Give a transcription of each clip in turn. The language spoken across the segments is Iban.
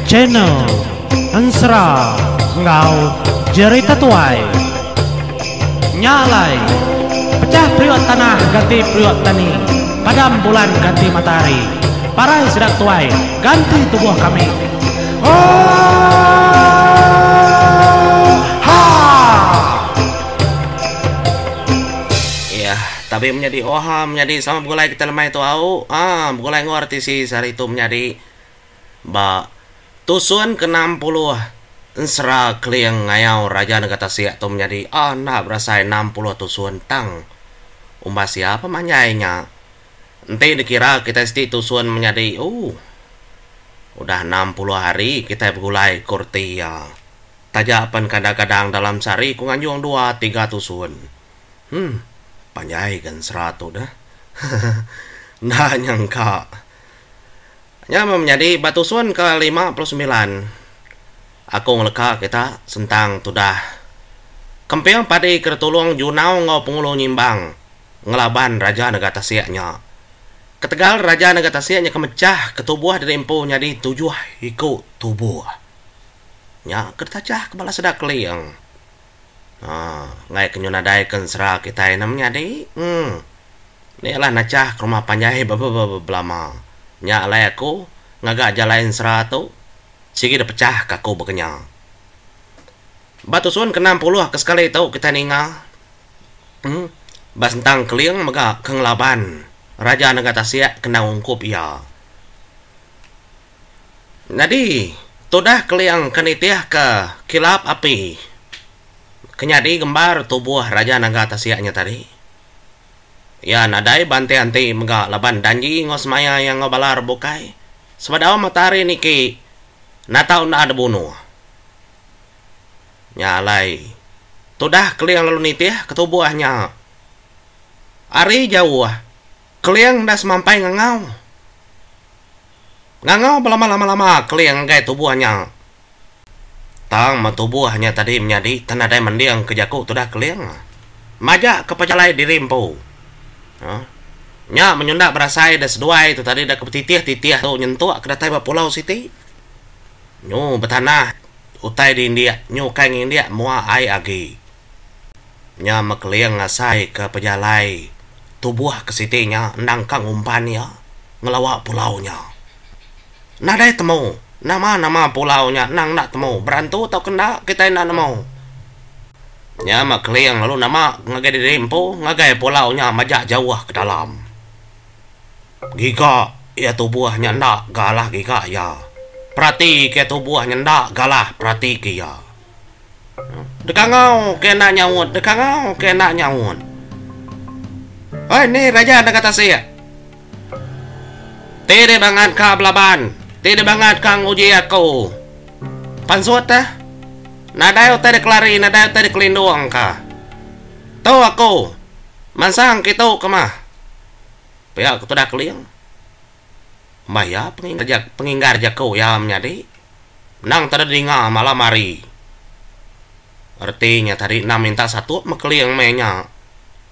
Channel Ensera enggau Jerita Tuai. Nya alai, pecah periuk tanah ganti periuk tani, padam bulan ganti matahari, parai sida tuai ganti tubuh kami. Oohaa! Iya, tabi menyadi oha menyadi sama begulai kita lemai tu au. Aa begulai enggau RTC sehari tu menyadi ba tusun ke 60 ensera Keling Ngayau Raja Nengah Tasik tu menyadi aa enda berasai 60 tusun tang umbas iya pemanjai nya. Enti dikira kitai siti tusun menyadi ooh udah 60 hari kitai begulai ku reti iya. Taja pen kadang-kadang dalam sehari ku nganjung dua tiga tusun. Huh. Panjai ga ensera tu deh. Enda nyangka. Nya meh menyadi ba tusun ke 59 aku ngeleka kita sentang tudah Kemping padi ke ditulung Junau enggau Pengulu Nyimbang ngelaban Raja Nega Tasik nya. Ketegal Raja Nega Tasik nya ke mechah ke tubuh diri empu nyadi tujuh iku tubuh. Nya ke ditachah ke bala sida Keling. Haa enggai ke nyu nadai ke ensera kitai ne menyadi uhh ni alah nachah ke rumah panjai belama. Nya alai aku ngaga jalai ensera tu sigi dep pechah ke aku baka nya. Ba tusun ke 60 ke sekali tu kitai ninga uhh ba sentang Keling mega ke ngelaban Raja Nengah Tasik ke endang ungkup iya. Nyadi, tudah Keling ke nitihka kilap api ke nyadi gembar tubuh Raja Naga Tasik nya tadi. Iya nadai beanti-anti mega laban danji enggau semaya iya enggau bala rebukai sebedau matahari niki enda tau enda dibunuh. Nya alai, tudah Keling lalu nitihka tubuh nya. Ari jauh, Keling enda semampai ngangau. Ngangau belama-lama-lama Keling ngagai tubuh nya. Tang meh tubuh nya tadi menyadi tan nadai mending ke jaku tudah Keling. Majak ke pejalai diri empu. Huh. Nya menyunda berasai da seduai tu tadi da ke betitih-titih tu nyentuk ke datai ba pulau siti. Nyu betanah utai di indik nyu ukai ngindik mua ai agi. Nya meh Keling ngasai ke pejalai tubuh ke siti nya endang ka ngumpan iya ngelawa pulau nya. Nadai temu nama nama pulau nya endang enda temu berantu tauka enda kitai enda nemu. Nya meh Keling lalu nama ngagai diri empu ngagai pulau nya majak jauh ke dalam. Giga iya tubuh nya enda ga alah giga iya. Perati ke tubuh nya enda ga alah perati ke iya. Deka ngau ke enda nyaut, deka ngau ke enda nyaut. Oi ni raja deka tasik. Ti deh bangat ka belaban, ti deh bangat ka nguji aku. Pansut eh. Nadai utai dikelari, nadai utai dikelindung ka. Tu aku. Mansang kitu ke mah. Pia ku tudah Keling. Maya penginggar jaku iya menyadi endang tadi dinga malam hari. Reti nya tadi endang minta satup meh Keling meh nya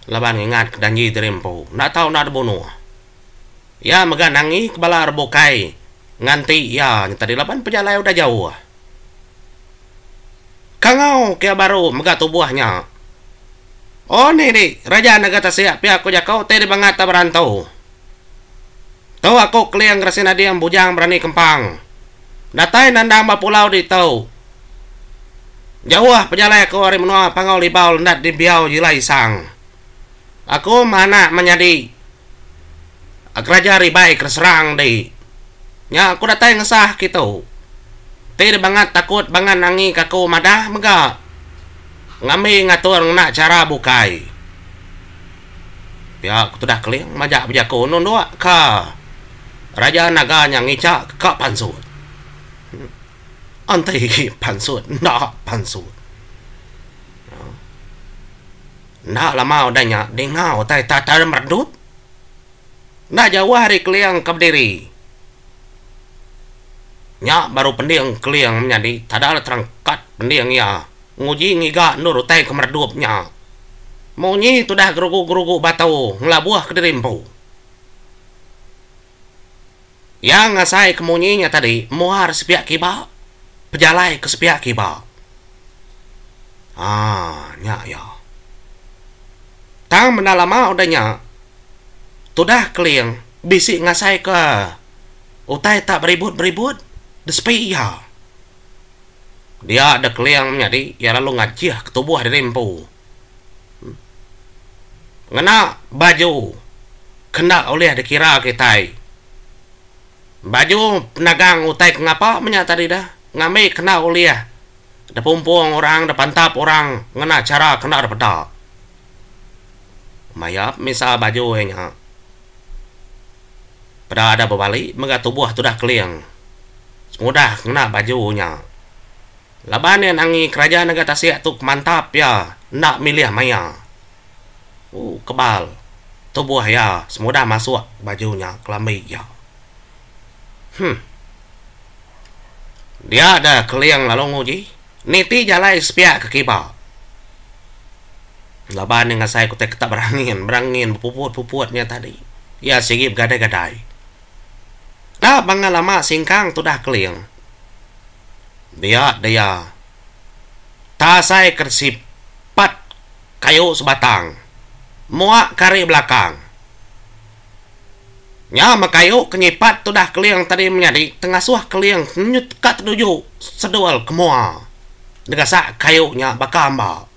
laban ngingat ke danji diri empu enda tau enda dibunuh. Iya mega nangi ke bala rebukai nganti iya nya tadi laban pejalai udah jauh. Kangau ke baru mega tubuh nya. Oh ni di Raja Nega Tasik pia ku jaku ti dibangat ta berantu. Tu aku Keling Gerasi Nading Bujang Berani Kempang. Datai nandang ba pulau ditu. Jauh pejalai aku ari menua Panggau Libau Lendat di Biau Jila Isang. Aku meh anak menyadi Raja Ribai Kereserang di. Nya aku datai ngesah kitu. Ti dibangat takut bangan angi ke aku madah mega ngambi ngatur ngena chara bukai. Pia ku tudah Keling majak bejaku nunduk ka Raja Naga nya ngicha ka pansut. Enti pansut enda pansut. Enda lama udah nya dinga utai tatai meredup. Enda jauh ari Keling ke bediri. Nya baru pending Keling menyadi tada terangkat pending iya nguji ngiga endur utai ke meredup nya. Munyi tudah gerugu-gerugu batu ngelabuh kediri empu. Iya ngasai ke munyi nya tadi muar sepiak kiba, pejalai ke sepiak kiba. Haa nya iya. Tang benda lama udah nya, tudah Keling bisi ngasai ke utai tak beribut-beribut disepi iya. Dia deh Keling menyadi iya lalu ngajih ke tubuh diri empu. Ngena baju ke enda ulih dikira kitai. Baju penagang utai ke ngapa menya tadi deh ngambi ke enda ulih dipumpung orang dipantap orang ngena chara ke enda dipeda. Maya pemisa baju iya nya peda deh bebali mega tubuh tudah Keling semudah ngena baju nya. Laban iya nangi keraja nega tasik tu kemantap iya enda milih maya. Ooh kebal tubuh iya semudah masuk baju nya kelambi iya. Huh. Dia deh Keling lalu nguji niti jalai sepiak ke kiba. Laban iya ngasai ke utai ketak berangin berangin bepuput-puput nya tadi. Iya sigi begadai-gadai. Enda bangat lama singkang tudah Keling. Dia dia tasai ke sipat kayu sebatang muak ke ari belakang. Nya meh kayu ke nyipat tudah Keling tadi menyadi tengasuh Keling nyut ka tenuju sedul ke mua negasak kayu nya baka amba.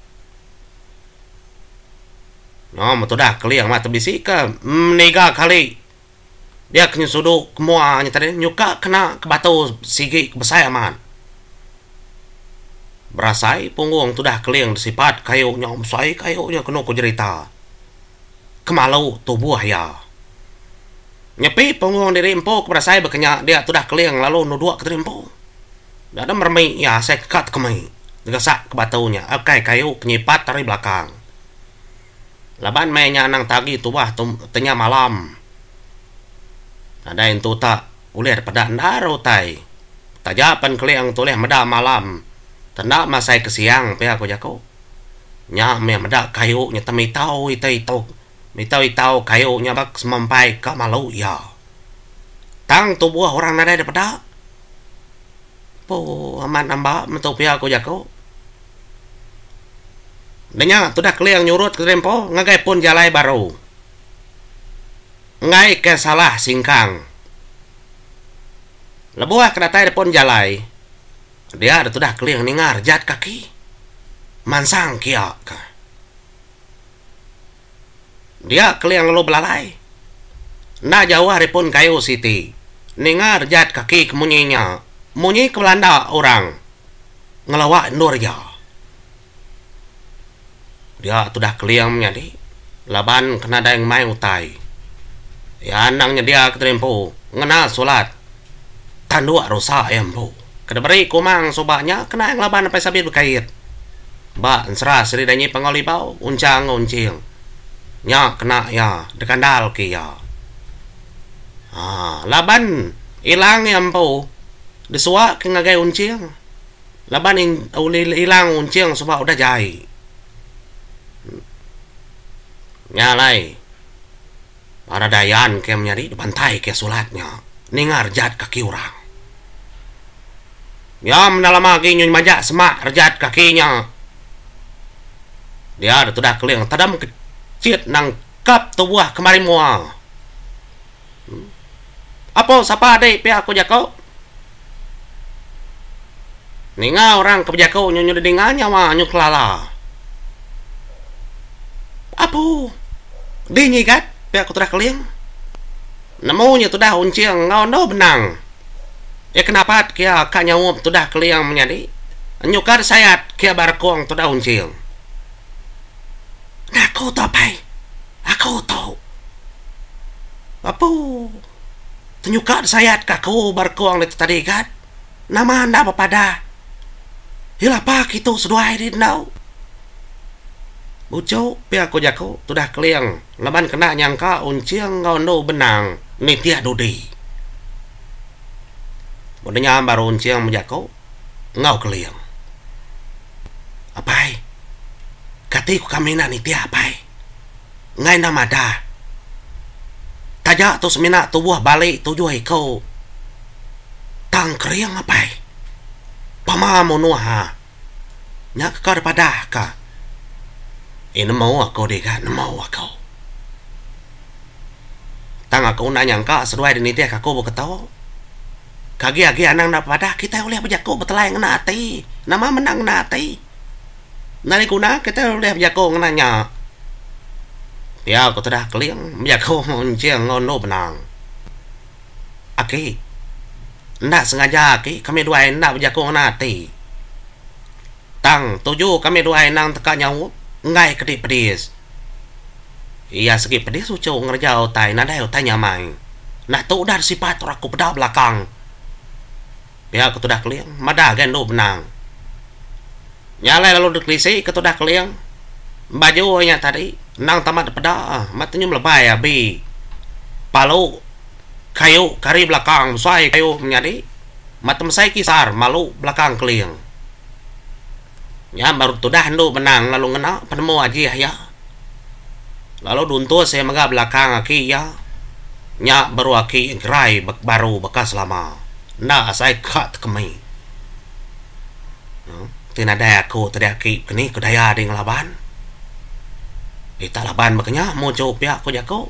Nya meh tudah Keling meh tebisi ke meniga kali. Dia ke nyesudu ke mua nya tadi nyuka kena ke batu sigi ke besai amat. Berasai punggung tudah Keling disipat kayu nya besai kayu nya kenu ku jerita. Kemalu tubuh iya. Nyepi punggung diri empu ke berasai baka nya dia tudah Keling lalu nuduk ke diri empu. Enda meremi iya asai ke ka tekemi negesak ke batu nya ukai kayu ke nyipat ari belakang. Laban meh nya anang tagi tubah tenya malam. Nadai entu tak ulih dipeda endar utai. Taja pen keling tulih meda malam tenda masai ke siang pia ku jaku. Nya meh meda kayu nya temitau itau mitau itau kayu nya ba semampai ka malu iya. Tang tubuh orang nadai dipeda. Pooh amat amba metu pia ku jaku. Enda nya tudah Keling nyurut ke Rempo ngagai pun jalai baru. Enggai ke salah singkang. Lebuh ke datai di pun jalai, dia da tudah Keling ninga rejat kaki mansang kia ka. Dia Keling lalu belalai. Enda jauh ari pun kayu siti, ninga rejat kaki ke munyi nya, munyi ke belanda orang ngelawa endur iya. Dia tudah Keling menyadi laban ke nadai ngemai utai. Iya endang nyedia ke diri empu ngena sulat tanduk rusa iya empu. Ke diberi Kumang suba nya kena iya ngelaban apai Sabit Bekait. Ba ensera Seri Danyi Panggau Libau, Uncha enggau Unching. Nya kena iya dikandal ke iya. Haa laban ilang iya empu disua ke ngagai Unching. Laban ilang Unching suba udah jai. Nya alai para Dayan ke menyadi dibantai ke sulat nya ninga rejat kaki orang. Nya menda lama agi nyu majak semak rejat kaki nya. Dia da tudah Keling tadam kechit nangkap tubuh kemari mua. Apo sapa adi pia ku jaku. Ninga orang ke bejaku nyu nyu dinga nyawa nyu kelala. Apo di nyigat pia ku tudah Keling. Nemu nya tudah Unching enggau endo benang. Iya ke napat kia ka nyaup tudah Keling menyadi nyukar sayat kia ba rekong tudah Unching. Nah aku tu apai. Aku tu. Apu. Tenyuka sayat ka aku ba rekong ditu tadi gat. Nama enda bepadah. Iya lapa kitu seduai di endu. Buchuk pia ku jaku tudah Keling laban kena nyangka Unching enggau endu Benang nitih dudi. Udah nya baru Unching bejaku enggau Keling. Apai, kati ku kami enda nitih apai. Enggai enda madah. Taja tu semina tubuh bali tujuh iku. Tang kering apai. Pama munuh ha. Nya ke ka dipadah ka. Eh nemu aku diga nemu aku. Tang aku enda nyangka seduai dinitih ka aku beketu. Ke agi-agi anang enda bepadah kitai ulih bejaku betelai ngena ati. Nama menda ngena ati. Enda diguna kitai ulih bejaku ngena nya. Pia ku tudah Keling bejaku enching enggau endu benang. Aki. Enda sengaja aki kami duai enda bejaku ngena ati. Tang tuju kami duai endang teka nyaup enggai kedi pedis. Iya segi pedis uchu ngereja utai nadai utai nyamai. Nah tu udah disipat orang aku peda belakang. Pia ke tudah Keling madah agai endu benang. Nya alai lalu dikelisi ke tudah Keling baju iya nya tadi endang tamat dipeda amat tenyum lebai abi palu kayu ke ari belakang besai kayu menyadi amat temesai kisar malu belakang Keling. Nya baru tudah endu benang lalu ngena penemu ajih iya. Lalu duntus iya mega belakang aki iya. Nya baru aki engkerai baru baka selama. Enda asai ka tekemi. Ti nadai aku tadi aki keni ku daya ding laban. Ita laban baka nya muju pia ku jaku.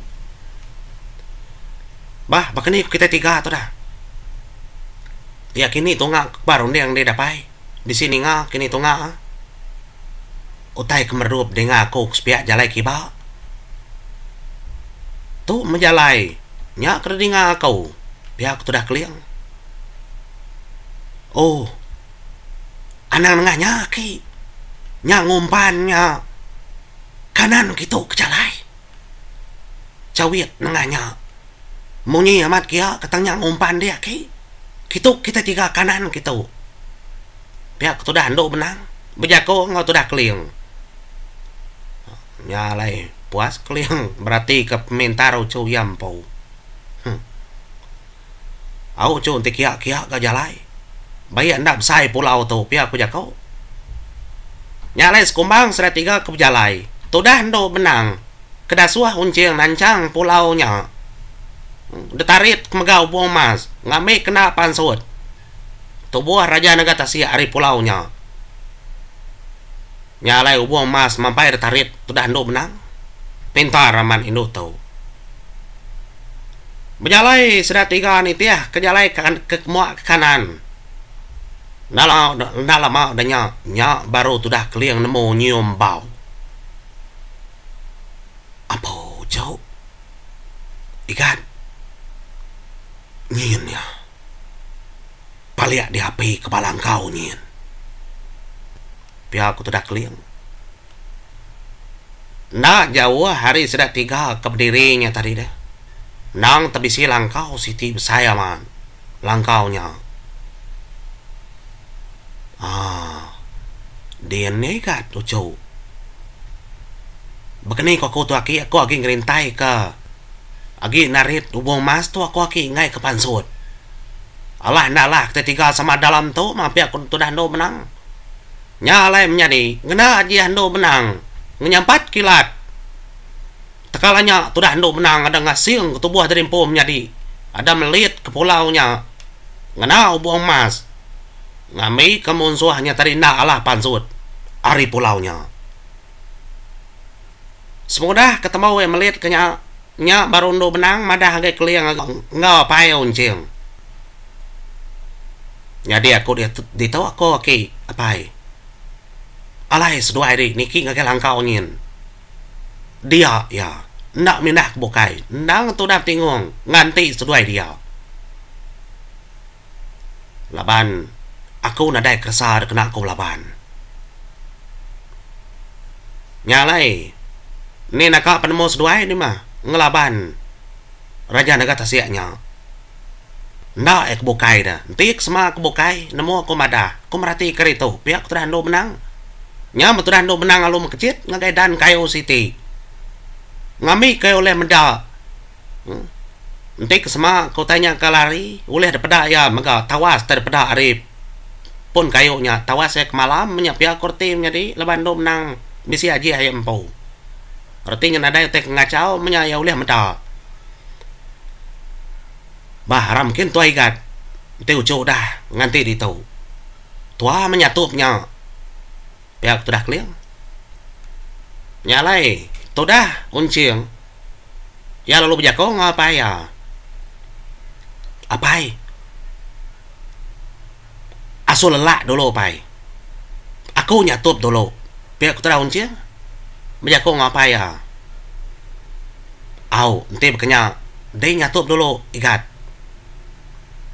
Bah baka ni ku kitai tiga tu dah. Iya kini tunga ba runding dih dapai. Bisi ninga kini tunga utai ke meredup dinga aku ke sepiak jalai kiba. Tu meh jalai nya ke dinga aku pia ku tudah Keling. Oh anang nengah nya aki nya ngumpan nya kanan kitu ke jalai. Chawit nengah nya. Munyi amat kia ke tang nya ngumpan dia aki. Kitu kitai tiga kanan kitu. Pia ke tudah endu benang bejako enggau tudah Keling. Nya alai puas Keling berati ke pemintar uchu iya empu. Huh. Au uchu enti kia kia ga jalai. Baik enda besai pulau tu pia ku jako. Nya alai sekumbang sida tiga ke bejalai tudah endu benang. Ke dasuh Unching nanchang pulau nya ditarit ke mega Ubung Mas ngambi kena pansut tubuh Raja Naga Tasik ari pulau nya. Nya alai Ubung Mas mampai ditarit tudah endu benang. Pintar amat indu tu. Bejalai sida tiga nitih ke jalai ke mua ke kanan. Enda lama udah nya, nya baru tudah Keling nemu nyium bau. Apo uchu igat nyin iya palik di api ke bala engkau nyin. Pia ku tudah Keling. Enda jauh ari sida tiga ke bediri nya tadi deh. Endang tebisi langkau siti besai amat langkau nya. Aaa. Din nya igat uchu. Baka ni ku aku tu aki aku agi ngerintai ka agi narit ubung mas tu aku aki enggai ke pansut. Alah enda alah kitai tiga sama dalam tu mah pia ku tudah endu menang. Nya alai menyadi ngena ajih endu menang ngenyampat kilat. Tekala nya tudah endu menang ada ngasing ke tubuh diri empu menyadi ada melit ke pulau nya ngena ubung mas. Ngambika munsuh nya tadi enda alah pansut ari pulau nya. Semudah ke temu iya melit ke nya, nya baru endu benang madah ngagai Keling enggau apai Unching. Nyadi aku ditu aku aki apai. Alai seduai diri niki ngagai langkau nyin. Dia iya enda mindah ke bukai endang tudah betingung nganti seduai dia. Laban aku nadai keresa dikena aku belaban. Nya alai ni naka penemu seduai ni mah ngelaban Raja Naga Tasik nya. Enda iya ke bukai da. Enti ke sema ke bukai nemu aku madah aku meratika ditu pia ku tudah endu menang. Nya meh tudah endu menang alu mekejit ngagai dan kayu siti. Ngambi ke ulih meda. Enti ke sema ke utai nya ke lari ulih dipeda iya mega tawas tai dipeda ari pun kayu nya tawas iya ke malam nya pia ku reti menyadi laban endo menang bisi ajih iya empu. Reti nya nadai utai ke ngachau menya iya ulih meda. Bah aram kin tuai igat. Enti uchu udah nganti ditu. Tua meh nyatup nya. Pia ku tudah Keling. Nya alai tudah Unching iya lalu bejako enggau apai iya. Apai. Asuh lelak dulu apai. Aku nyatup dulu. Pia ku tudah Unching bejako enggau apai iya. Au enti baka nya dei nyatup dulu igat.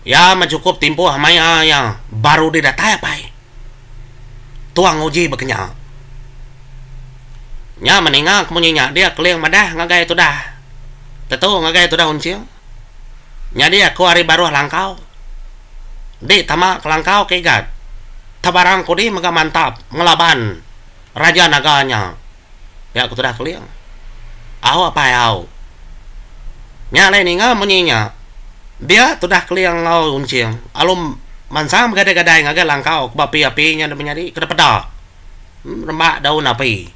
Iya meh chukup timpuh maya iya baru dih datai apai. Tuang uji baka nya. Nya meh ninga ke munyi nya dia Keling madah ngagai tudah tetu ngagai tudah Unching. Nyadi aku ari baruh langkau. Di tama ke langkau ke igat. Tebarang kudi mega mantap ngelaban Raja Naga nya. Pia ku tudah Keling. Au apai au. Nya alai ninga munyi nya. Dia tudah Keling enggau Unching alu mansang begadai-gadai ngagai langkau ke ba api-api nya menyadi ke dipeda rembak daun api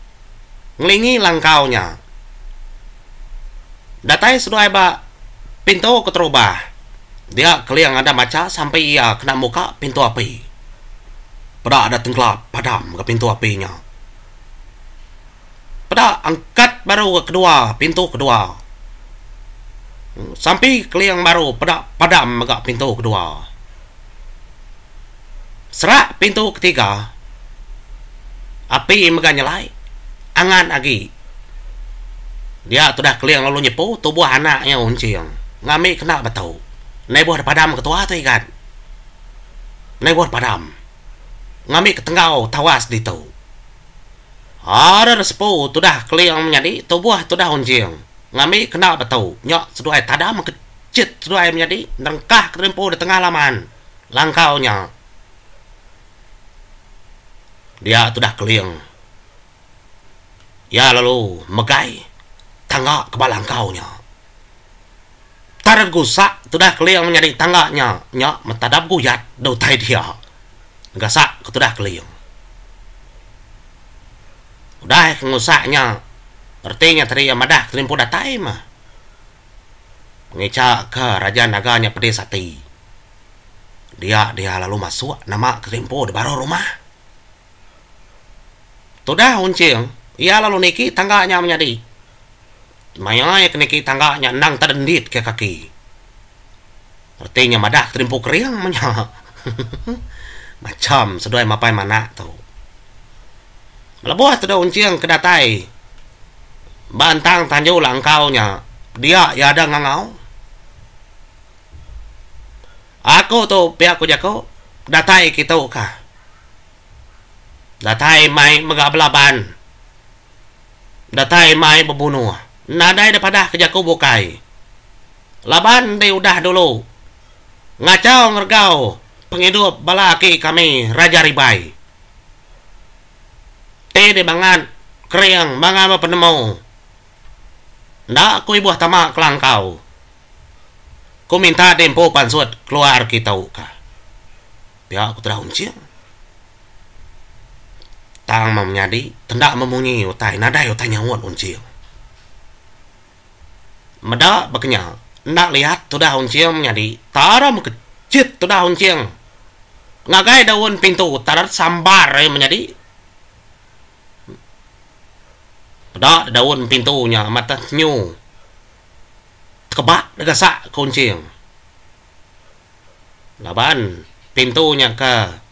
ngelingi langkau nya. Datai seduai ba pintu keterubah dia Keling ada macha sampai iya kena muka pintu api. Peda ada tengkelap padam ga pintu api nya. Peda angkat baru ga kedua pintu kedua. Sampi keling baru peda padam mega pintu kedua. Serak pintu ketiga api mega nyelai angat agi. Dia tudah keling lalu nyepu tubuh anak iya Unching ngambi kena betu. Neibuh da padam ketua tu igat. Neibuh padam ngambi ke tenggau tawas ditu. Ada resepu tudah keling menyadi tubuh tudah unjing ngambi kena betu nya seduai tadam kechit seduai menyadi nerengkah ke terimpu di tengah laman langkau nya. Dia tudah keling iya lalu megai tangga ke ba langkau nya. Tarat gusak tudah keling menyadi tangga nya nya metadap guyat da utai dia. Gasak ke tudah keling. Udah ke ngusak nya, reti nya tadi iya madah ke limpu datai mah. Ngicha ke Raja Naga nya pedis ati. Dia dia lalu masuk nama ke limpu di baruh rumah. Tudah Unching, iya lalu niki tangga nya menyadi. Maya iya ke niki tangga nya endang tedendit ke kaki. Reti nya madah ke terimpu kering meh nya. Macham seduai mapai manak tu. Lebuh tudah Unching ke datai ba entang tanju langkau nya, dia iya ada ngangau. Aku tu pia ku jaku datai kitu kah. Datai mai mega belaban. Datai mai bebunuh. Nadai da padah ke jaku bukai. Laban enti udah dulu ngachau ngeregau pengidup bala aki kami Raja Ribai. Ti dibangat kering bangat bepenemu. Enda ku ibuh tama kelangkau. Ku minta di empu pansut keluar kitu ka. Pia ku Terah Unching. Tang meh menyadi tenda memunyi utai nadai utai nyaut Unching. Meda baka nya enda liat tudah Unching menyadi tara mekechit tudah Unching ngagai daun pintu tara sambar iya menyadi. Peda daun pintu nya amat nyu tekebak degasak ke Unching. Laban pintu nya ke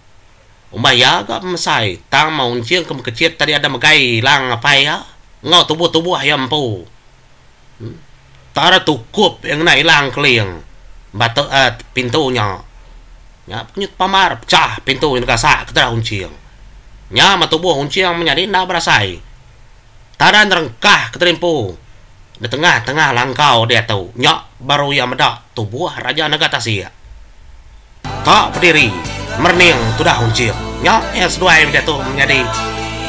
umbah iya ga pemesai tang meh unching ke mekechit tadi ada megai lang apai iya enggau tubuh-tubuh iya empu. Tara tukup iya ngena ilang keling batu uhh pintu nya. Nya penyut pamar pechah pintu nya gasak ke terah unching. Nya meh tubuh unching menyadi enda berasai. Tara nerengkah ke terimpu di tengah-tengah langkau diatu nya baru iya meda tubuh Raja Naga Tasik. Ka bediri merening tudah Unching nya iya seduai diatu menyadi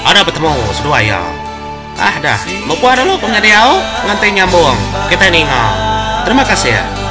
ada betemu seduai iya. Ah dah mupuk dulu ku menyadi au nganti nyambung kitai ninga. Terima kasih.